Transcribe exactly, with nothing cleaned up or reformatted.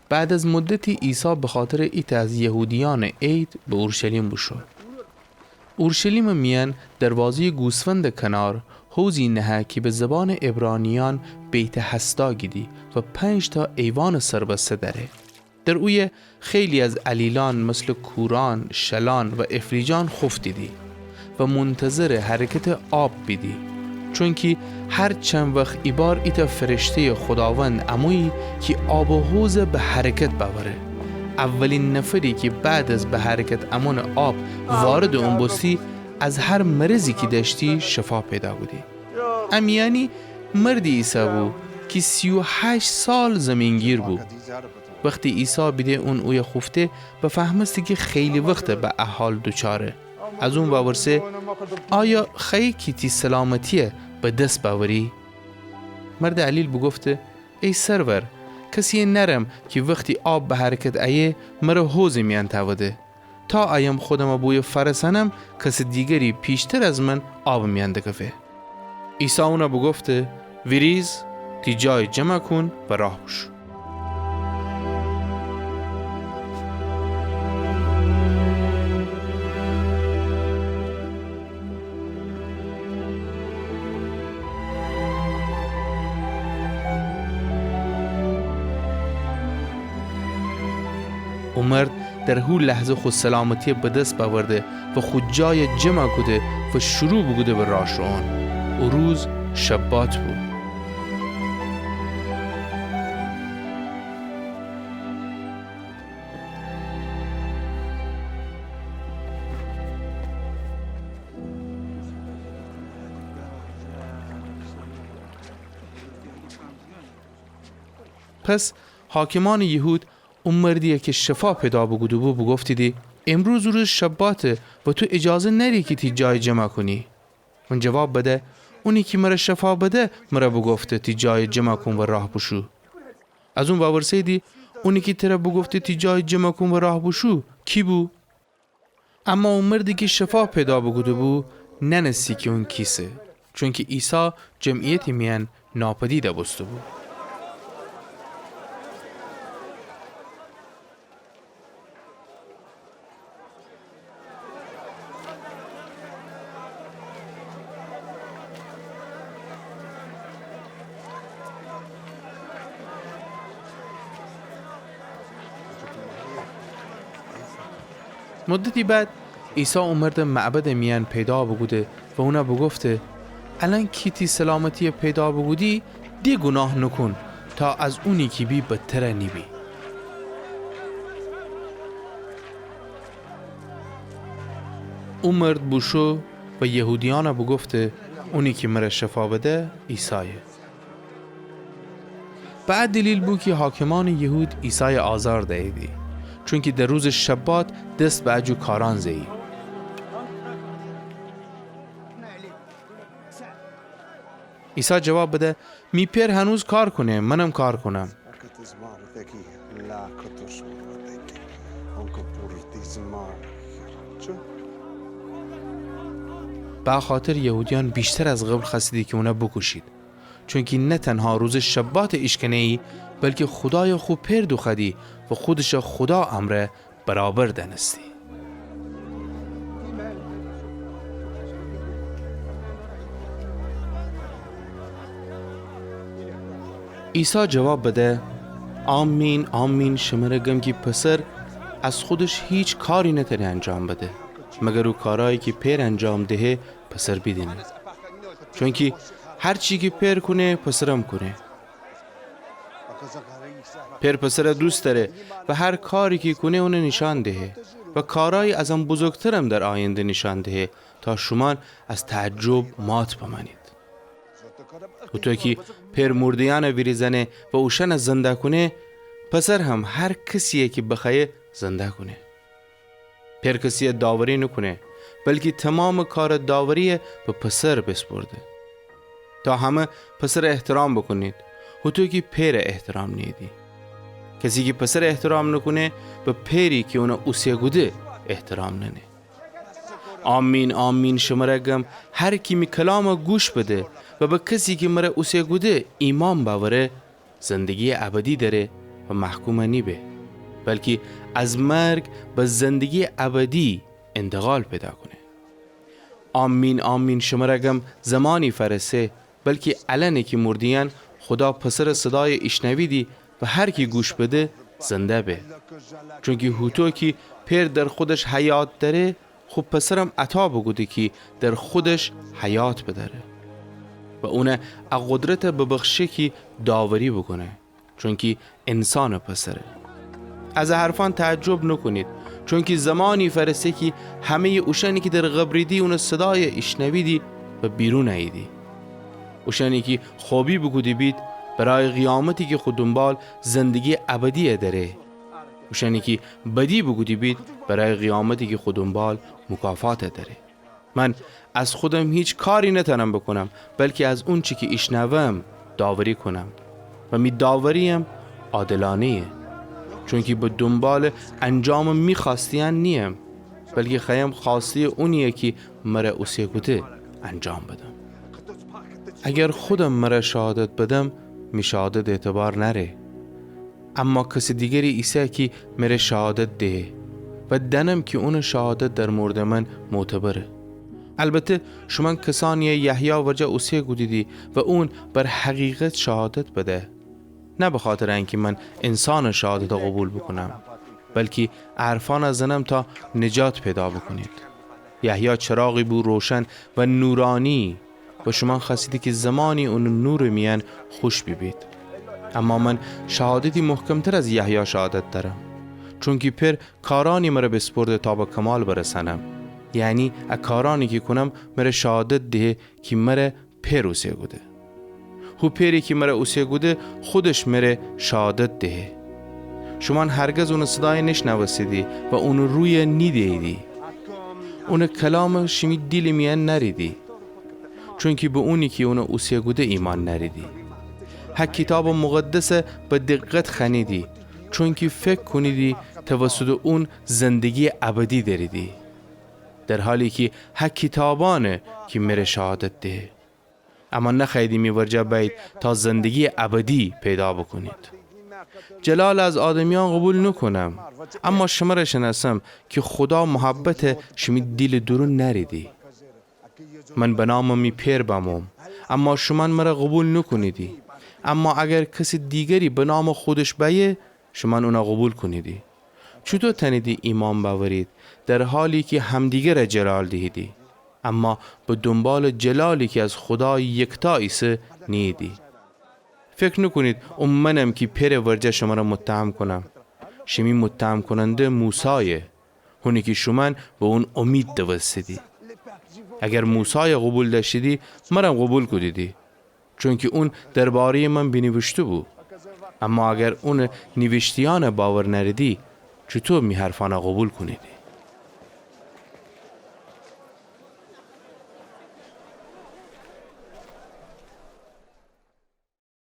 بعد از مدتی عیسی بخاطرٚ ایتأ از یهودیأنٚ عید به اورشلیم بوشو. اورشلیمٚ میأن دروازهٔ گوسفندٚ کنار حوضی نهه کی به زبانٚ عبرانیأن بیت‌حسدا گیدی و پنج‌تأ ایوانٚ سربسته دأره. در اویه خیلی از علیلأن مثلٚ کورأن، شلأن و افلیجأن خوفتیدی و منتظرٚ حرکتٚ آب بیدی. چونکی هر چند وخت ایبار ایتأ فرشتهٔ خوداوند امویی کی آبٚ حوض به حرکت بأوره. اولین نفری کی بعد از به حرکت امونٚ آب واردٚ اون بوستی، از هر مرضی کی دأشتی شفا پیدا کودی. ا میأنی مردی ایسه‌بو کی سی و هشت سال زیمین‌گیر بو. وختی عیسی بیده اون اویه خوفته، بفهمسته کی خیلی وخته به ا حال دوچاره. از اون وورسه، آیا خوأیی کی تی سلامتی‌یه به دس بأوری؟ مردٚ علیل بوگفته، ای سرور، کسی‌یه نأرم کی وختی آب به حرکت ایه، مره حوضٚ میأن تأوده. تا ایم خودمه بویه فأرسأنم، کسٚ دیگری پیشتر از من آبٚ میأن دکفه. عیسی اونه بوگفته، ویریز، تی جای جمع کون و راه بوشو. او مرد در هو لحظه خو سلامتی‌یه به دس بأورده و خو جایه جمع کوده و شروع بوکوده به راه شوئون. او روز شبات بو. پس حاکمأنٚ یهود او مردی‌یه کی شفا پیدا بوکوده‌بو بوگفتیدی، امروز روزٚ شباته و تو ایجازه نأری کی تی جای جمع کونی. اون جواب بده، اونی کی مره شفا بده مره بوگفته تی جای جمع کون و راه بوشو. از اون وورسه‌ییدی، اونی کی تره بوگفته تی جای جمع کون و راه بوشو کی بو؟ اما او مردی کی شفا پیدا بوکوده‌بو نأنستی کی اون کیسه، چونکی عیسی جمعیتٚ میأن ناپدید بوسته‌بو. مدتی بعد عیسی او مردٚ معبدٚ میأن پیدا بوکوده و اونه بوگفته، الأن کی تی سلامتی‌یه پیدا بوکودی، ده گوناه نوکون تا از اونی کی بی بدتر نیبی. او مرد بوشو و یهودیأنه بوگفته، اونی کی مره شفا بده عیسایه. به ا دلیل بو کی حاکمأنٚ یهود عیسایه آزار دییدی، چونکی در روزٚ شبات دس به ا جو کارأن زه‌یی. عیسی جواب بده، می پئر هنوز کار کونه، منم کار کونم. به ا خاطر یهودیأن ویشتر از قبل خوأستیدی کی اونه بوکوشید، چونکی نه تنها روزٚ شبات ایشکنه‌یی، بلکی خودایه خو پئر دوخوأدی و خودشه خودا امرأ برابر دأنستی. عیسی جواب بده، آمین، آمین، شمره گم کی پسر از خودش هیچ کاری نتأنه انجام بده، مگر او کارأیی کی پئر انجام دهه، پسر بیدینه. چونکی هر چی کی پئر کونه، پسرم کونه. پئر پسر دوست دأره و هر کاری کی کونه اونه نیشأن دهه و کارأیی از ان بزرگترم در آینده نیشأن دهه تا شومأن از تعجب مات بمأنید. هوطو کی پئر مرده‌یأنه ویریزأنه و اوشأنه زنده کونه، پسر هم هر کسی‌یه کی بخوأیه زنده کونه. پئر کسی‌یه داوری نوکونه، بلکی تومامٚ کارٚ داوری‌یه به پسر بیسپرده. تا همه پسر احترام بوکونید، هوطو کی پئر احترام نیییدی. کسی کی پسر احترام نوکونه، به پئری کی اونه اوسه کوده احترام نأنه. آمین، آمین، شمره گم، هر کی می کلامه گوش بده و به کسی کی مره اوسه کوده ایمأن بأوره، زندگی‌یٚ ابدی دأره و محکوم نیبه، بلکی از مرگ به زندگی ابدی انتقال پیدا کونه. آمین، آمین، شمره گم، زمانی فرسه، بلکی الأنه کی مرده‌یأن خودا پسرٚ صدای ایشنویدی و هر کی گوش بده، زنده به. چونکی هوطو کی پئر در خودش حیات دأره، خو پسرم عطا بوکوده کی در خودش حیات بدأره و اون ا قدرت ببخشه کی داوری بوکونه، چونکی انسانٚ پسره. از ا حرفأن تعجب نوکونید، چونکی زمانی فرسه کی همه‌یٚ اوشأنی کی در قبریدی اونٚ صدای ایشنویدی و بیرون اییدی. اوشأنی کی خوبی بوکوده بید، برای قیامتی کی خو دونبال زندگی ابدی دأره. اوشأنی کی بدی بوکوده بید، برای قیامتی کی خو دونبال مکافات دأره. من از خودم هیچ کاری نتأنم بوکونم، بلکی از اونچی کی ایشنوم داوری کونم و می داورییم عادلانه‌یه. چونکی به دونبالٚ انجامٚ می خوأسته‌یأن نییم، بلکی خوأیم خوأسته‌یٚ اونیی کی مر اوسه کوده انجام بدم. اگر خودم مر شهادت بدم، می شهادت اعتبار نأره. اما کسٚ دیگری ایسه کی مر شهادت دهه و دأنم کی اونٚ شهادت در موردٚ من معتبره. البته شومأن کسأنیی یحیی ورجه اوسه کودیدی و اون بر حقیقت شهادت بده. نه بخاطرٚ انکی من انسانٚ شهادت قوبیل بوکونم، بلکی ا حرفأن زنم تا نجات پیدا بوکونید. یحیی چراغی بو روشن و نورأنی و شومأن خوأستیدی کی زمانی اونٚ نورٚ میأن خوش بیبید. اما من شهادتی محکمتر از یحیی شهادت دأرم، چونکی پئر کارأنی مر بیسپرده تا به کمال برسأنم. یعنی ا کارأنی کی کونم مر شهادت دهه کی مر پئر اوسه کوده. هو پئری کی مر اوسه کوده خودش مر شهادت دهه. شومأن هرگز اونٚ صدای نیشنوستیدی و اونٚ روی نیده‌ییدی. اونٚ کلام شیمی دیلٚ میأن نأریدی، چونکی به اونی کی اون اوسه کوده ایمأن نأریدی. هه کیتابٚ مقدس به دقت خوأنیدی، چونکی فکر کونیدی توسطٚ اون زندگییٚ ابدی دأریدی، در حالی کی هه کیتابأنه کی مر شهادت دهه. اما نخوأییدی می ورجه بأیید تا زندگییٚ ابدی پیدا بوکونید. جلال از آدمیأن قوبیل نوکونم، اما شمر شنأسم کی خودا محبت شیمی دیلٚ دورون نأریدی. من به نامٚ می پئر بموم، اما شومأن مر قوبیل نوکونیدی. اما اگر کسٚ دیگری به نامٚ خودش بأیه، شومأن اون قوبیل کونیدی. چوطو تأنیدی ایمأن بأورید، در حالی کی همدیگر جلال دیهیدی، اما به دونبالٚ جلالی کی از خودا یکتا ایسه نیییدی؟ فکر نوکونید او منم کی پئرٚ ورجه شمر متهم کونم. شیمی متهم کوننده موسایه، هونی کی شومأن به اون امید دوستیدی. اگر موسای قوبیل دأشتیدی، مرم قوبیل کودیدی، چونکی اون درباره‌یٚ من بینیویشته بو. اما اگر اونٚ نیویشته‌یأن باور نأریدی، چوطو می حرفأن قوبیل کونیدی؟